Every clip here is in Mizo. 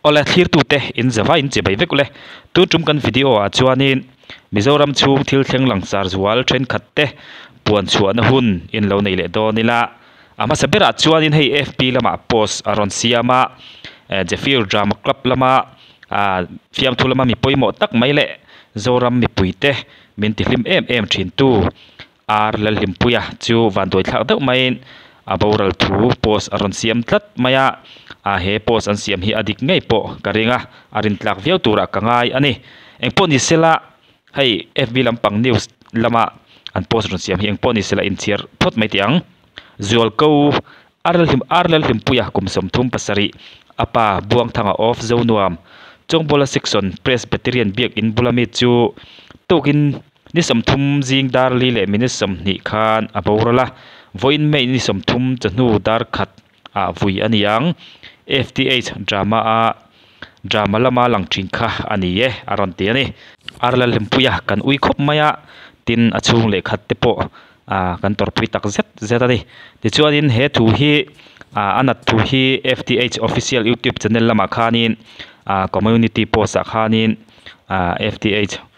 Awle thlirtute in zava in chibai vek ule. Tun tum kan video ah chuanin Mizoram chhung thil thleng langsar zual thenkhat te puan chhuahna hun in lo nei leh dawn ila. A hmasa berah chuanin hei FB lamah post a rawn siam a, Zephyr Drama Club lama ah fiamthu lama mi pawimawh tak mai leh Zoram mipuite min tihlim em em thintu Ar Lalhlimpuia chu vanduai thlak deuh maiin a boral thu post a rawn siam tlat mai a, a he post an siam hi a dik ngei pawh ka ring a, a rintlak viau turah ka ngai a ni. Engpawh ni sela hei FB lampang news lama an post rawn siam hi engpawh ni sela inchhiar phawt mai teh ang. Zualko Ar Lalhlimpuia kum 37 a pa Buangthanga of Zonuam Chawngbawla Section Presbyterian Biakin bula mi chu tukin Ni 30 zing dar li leh minute 20 khan a boral a, vawiin May ni 30 chawhnu dar khat ah vui a ni ang. FTH drama a drama lama lang thin kha a ni e a rawn ti a ni. Arla Hlimpuia kan ui khawp mai a, tin a chhung leh khat te pawh kan tawrhpui tak zet zet a ni. Tichuanin he thu hi a nat thu hi FTH official youtube channel lamah khanin community post ah khanin FTH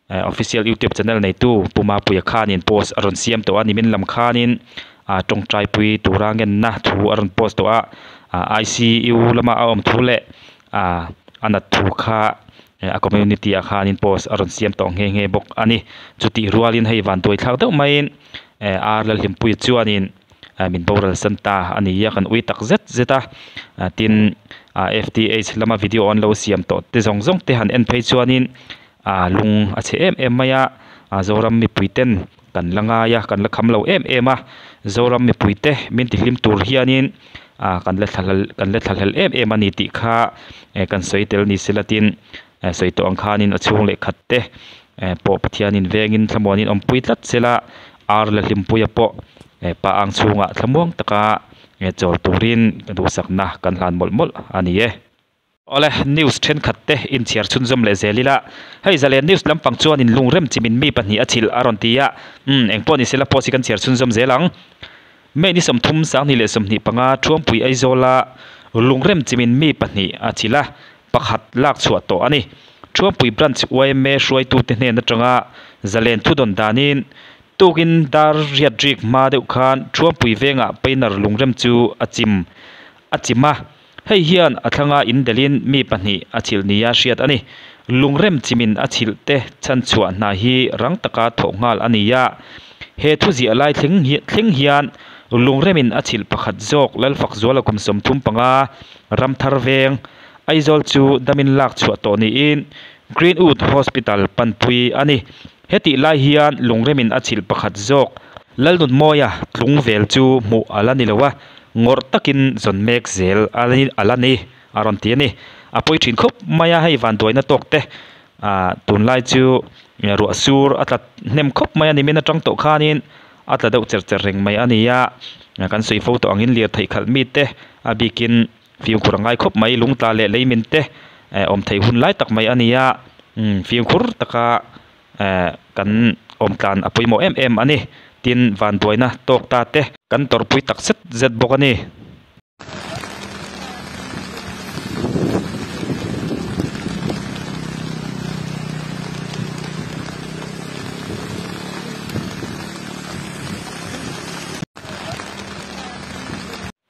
Official youtube channel neitu Pu Mapuia khanin post a rawn siam tawh a, nimin lam khanin tawngtaipui tura ngenna thu a rawn post tawh a, ICU lama a awm thu leh a nat thu kha a community ah khanin post a rawn siam tawh nghe nghe bawk a ni. Chutih rualin hei vanduai thlak deuh maiin R Lalhlimpuia chuanin min boral san ta a ni a, kan ui tak zet zet a, tin FTH lama video an lo siam tawh te zawng zawng te han en phei chuanin A lung a chhe em em mai a, a Zoram mipui ten kan la ngai a, kan la kham lo em em a, Zoram mipui te min ti hlim tur hianin a kan la thlahlel kan la thlahlel em em a ni tih kha kan sawi tel ni sela tin sawi tawh ang khanin a chhung leh khat te pawh Pathianin vengin thlamuanin awmpui tlat sela ar la hlimpuia pawh pa ang chhungah thlamuang taka chawl turin duhsakna kan hlan mawlh mawlh a ni e. Awle, news thenkhat te inchhiar chhunzawm leh zel ila. Hei Zalen news lampang chuan in lungrem chimin mi pahnih a chhilh a rawn ti a, umm engpawh ni sela post hi kan chhiar chhunzawm zel ang. May ni 30 2025 Thuampui Aizawla lungrem chimin mi pahnih a chhilh a, pakhat lak chhuah tawh a ni. Thuampui Branch yma hruaitute hnen atanga Zalen thudawn danin tukin dar riat rik hma deuh khan Thuampui vengah Painer lungrem chu a chim a chim a. Hei hian a thlanga in delhin mi pahnih a chhilh nia hriat a ni. Lungrem chimin a chhilh te chhanchhuah hna hi rang taka thawh nghal a ni a. He thu ziah lai thleng thleng hian lungremin a chhilh pakhat zawk Lalfakzuala kum 35 Ramthar veng Aizawl chu damin lak chhuah tawh niin Greenwood Hospital panpui a ni. Hetih lai hian lungremin a chhilh pakhat zawk Lalnunmawia tlung vel chu hmuh a la ni lo a. Ngawrh takin zawn mek zel a la ni a rawn ti a ni. A pawi thin khawp mai a, hei vanduaina tawk te ah tunlai chu ruah sur a tla hnem khawp mai a ni min atang tawh khanin a tla deuh cher cher reng mai a ni a, kan sawi fo tawh angin lirtheih khalh mite a bikin fimkhur a ngai khawp mai lungtla leh leimin te awm theih hun lai tak mai a ni a, fimkhur taka kan awm tlan a pawimawh em em a ni. Tin, vanduaina tawk ta te. Kan tawrhpui tak zet zet bawk a ni.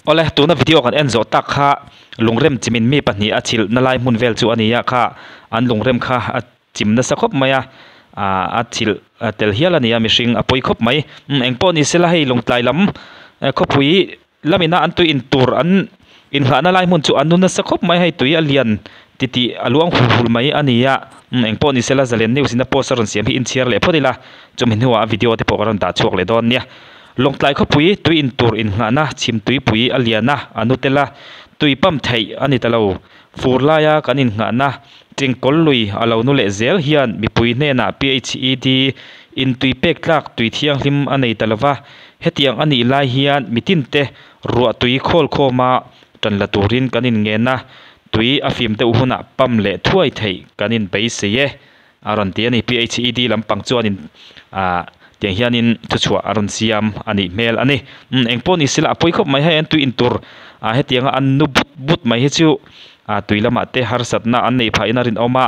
Awle, tuna video kan en zawh tak kha lungrem chimin mi pahnih a chhilh na lai hmun vel chu a ni a kha an lungrem kha a chim nasa khawp mai a, ah a chhilh tel hial a ni a mihring a pawi khawp mai. Umm engpawh ni sela hei lawngtlai lam khawpui lamina an tui in tur an inghahna lai hmun chu an nu nasa khawp mai hei tui a lian titih a luang hul hul mai a ni a. Umm engpawh ni sela zalen news in a post a rawn siam hi inchhiar leh phawt ila chumi hnuah a video te pawh ka rawn dah chhuak leh dawn nia. Lawngtlai khawpui tui in tur inghahna chhim tuipui a lian a, a nu tel a, tui pump theih a ni ta lo. Fur laia kan innghahna Tengkawl lui a lo nu leh zel hian mipui hnenah PHED in tui pek tlak tui thianghlim a nei ta lova, hetiang a nih lai hian mitinte ruah tui khawl khawma tan la turin kan inngen a, tui a fim deuh hunah pump leh thuai theih kan inbeisei e. A rawn ti a ni. PHED lampang chuanin ah tiang hianin thuchhuah a rawn siam a nih hmel a ni. Umm engpawh ni sela a pawi khawp mai hei an tui intur ah hetianga an nu but but mai hi chu ah tui lamah te harsatna an neih phah in a rinawm a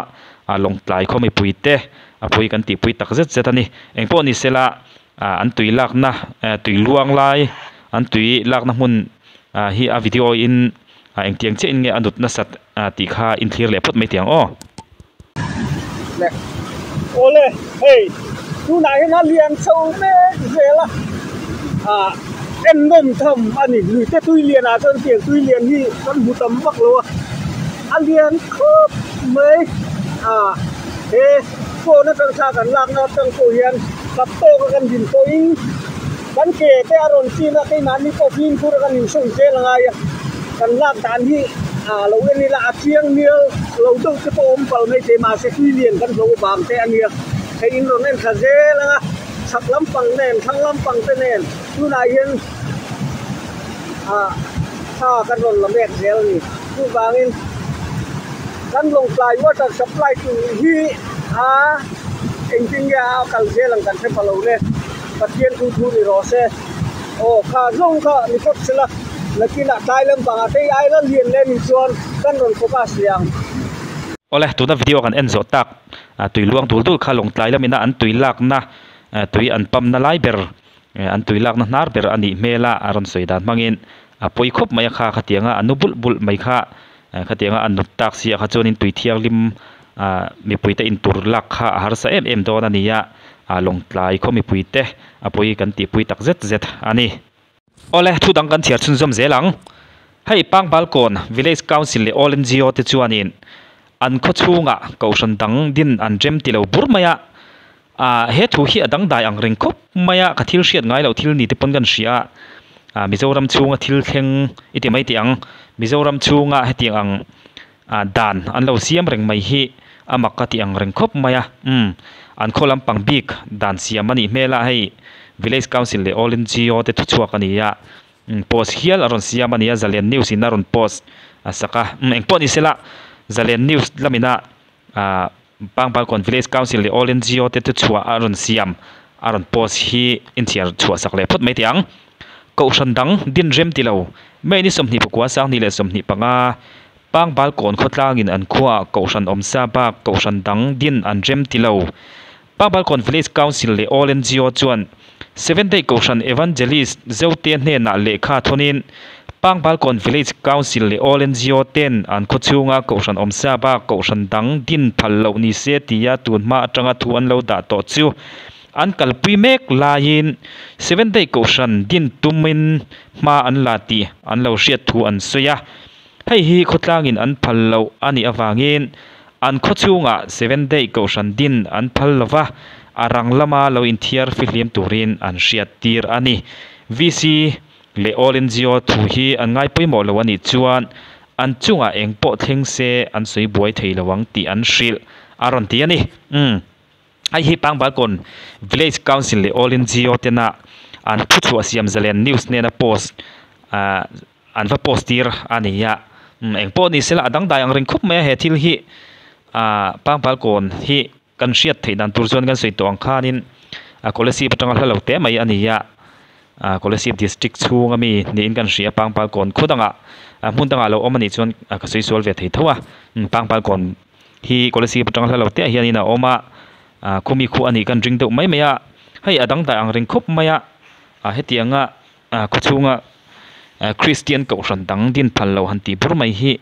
ah lawngtlai khaw mipui te a pui kan tihpui tak zet zet a ni engpawh ni sela ah an tui lakna eh tui luang lai an tui lakna hmun ah hi a video in ah engtiang chiah in nge a nut nasat ah tih kha inthlir leh phawt mai teh ang aw. Le awle hei tunah hian a lian chho mek zel a ah en nawm tham a ni lui te tui lian ah chuan tiang tui lian hi kan hmu tam vak lo a a lian khawp mai ah he phone atang thla kan lakna atang pawh hian kap tawk a kan din pawhin kan ke te a rawn chin a keimahni pawh fimkhur a kan insawi zel a ngai a kan lak dan hi ah lo en ila a chiang mial lo deuh te pawh a awm palh mai thei mahse tui lian kan hlo vang te a nia hei in rawn en thla zel ang a chhak lampang nen thlang lampang te nen tunah hian ah thla kan rawn la mek zel a ni chuvangin kan Lawngtlai water supply tur hi a engtin nge a kal zel ang kan hre pha lo le Pathian thu thu ni rawh se aw kha zawng kha ni phawt sela nakinah tlai lampangah te i aila lian leh nih chuan kan rawn focus leh ang. Awle tuna video kan en zawh tak tui luang dul dul kha Lawngtlai lamina an tui lakna tui an pump na lai ber an tui lakna hnar ber a nih hmel a a rawn sawi dan hmangin a pawi khawp mai a kha khatianga a nu bulh bulh mai kha khatianga a nut tak si ah kha chuanin tui thianghlim ah mipui te intur lak kha a harsa em em dawn a ni a ah Lawngtlai khaw mipui te a pawi kan tihpui tak zet zet a ni. Awle thu dang kan chhiar chhunzawm zel ang. Hei Pangbalkawn Village Council leh All NGO te chuanin an khaw chhungah kohhran dang din an rem ti lo bur mai a, ah he thu hi a dangdai ang reng khawp mai a, ka thil hriat ngai loh thil ni te pawn kan hria a, ah Mizoram chhunga thil thleng i ti mai teh ang, Mizoram chhunga hetiang ang ah dan an lo siam reng mai hi a mak ka tih ang reng khawp mai a, umm an khaw lampang bik dan siam a nih hmel a, hei Village Council leh All NGO te thuchhuak a ni a. Post hial a rawn siam a ni a, Zalen News in a rawn post a sak a, engpawh ni sela Zalen News lamina ah Pangbalkawn Village Council leh All NGO te chu chhuah a rawn siam a rawn post hi inchhiar chhuah sak leh phawt mai teh ang. Kohhran dang din rem ti lo, May ni 24 2025 Pangbalkawn khawtlangin an khuaah kohhran awmsa bak kohhran dang din an rem ti lo. Pangbalkawn Village Council leh All NGO chuan Seventh Day Kohhran Evangelist Zote hnenah lehkha thawnin Pangbalkawn Village Council leh All NGO ten an khawchhunga kohhran awmsa bak kohhran dang din phal loh ni se tia tunhma atanga thu an lo dah tawh chu an kalpui mek laiin Seventh Day Kohhran din tumin hma an la tih an lo hriat thu an sawi a. Hei hi khawtlangin an phal loh a nih avangin an khaw chhungah Seventh Day Kohhran din an phal lo va, a rang lama lo inthiar fihlim turin an hriat tir a ni. VC leh All NGO thu hi an ngai pawimawh lo a nih chuan an chungah eng pawh thleng se an sawi buai thei lo ang tih an hrilh a rawn ti a ni. Umm. Hei hi Pangbalkawn Village Council leh All NGO tena an thuchhuah siam zalen news hnena post ah an va post tir a ni a eng pawh ni sela a dangdai ang reng khawp mai a he thil hi ah Pangbalkawn hi kan hriat theih dan tur chuan kan sawi tawh ang khanin a Kolasib atanga hla lo teh mai a ni a ah Kolasib district chhunga mi niin kan hria Pangbalkawn khaw dangah hmun dangah lo awm a nih chuan ka sawi sual ve thei tho a Pangbalkawn. Hi Kolasib atanga hla lo te ah hianin a awm a, ah khumi khu a nih kan ring deuh mai mai a, hei a dangdai ang reng khawp mai a, ah hetianga ah khawchhunga ah Kristian kohhran dang din phal lo han tih bur mai hi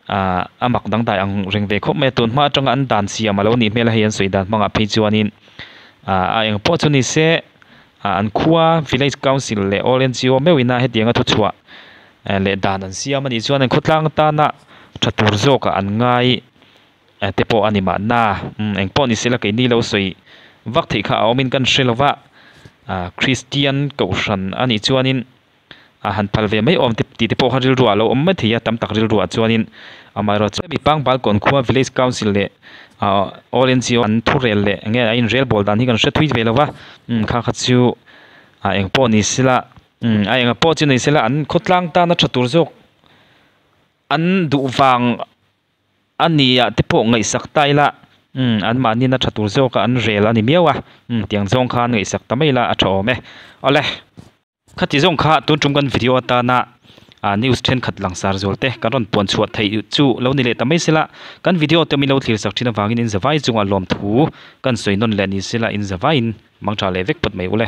ah a mak dangdai ang reng ve khawp mai a, tun hma atanga an dan siam a lo nih hmel a hei an sawi dan hmangah phei chuanin ah a eng pawh chu ni se ah an khua village council leh all N_G_O meuhin a hetianga thuchhuah leh dan an siam a nih chuan an khawtlang atana tha tur zawkah an ngai te pawh a ni mahna eng pawh ni sela keini lo sawi vak theih kha a awmin kan hre lova ah Kristian kohhran a nih chuanin a han phal ve mai awm te tih te pawh kha rilru ah a lo awm mai thei a tam tak rilru ah chuanin amaherawhchu hemi Pangbalkawn khua village council leh ah all N_G_O an thurel leh eng nge a inrel bawl dan hi kan hre thui ve lova kha kha chu ah eng pawh ni sela. Umm a enga pawh chu ni sela an khawtlang tana tha tur zawk an duh vang a ni ah te pawh ngaihsak ta ila umm an mahni na tha tur zawk a an rel a ni miau a umm tiang zawng khan ngaihsak ta mai ila a tha awm e awle khati zawng kha tun tum kan video atana. ah news thenkhat langsar zual te kan rawn puan chhuah theih chu lo ni leh ta mai sela kan video te min lo thlir sak thin avangin in zavai chungah lawmthu kan sawi nawn leh ni sela in zavaiin mangtha leh vek phawt mai ule.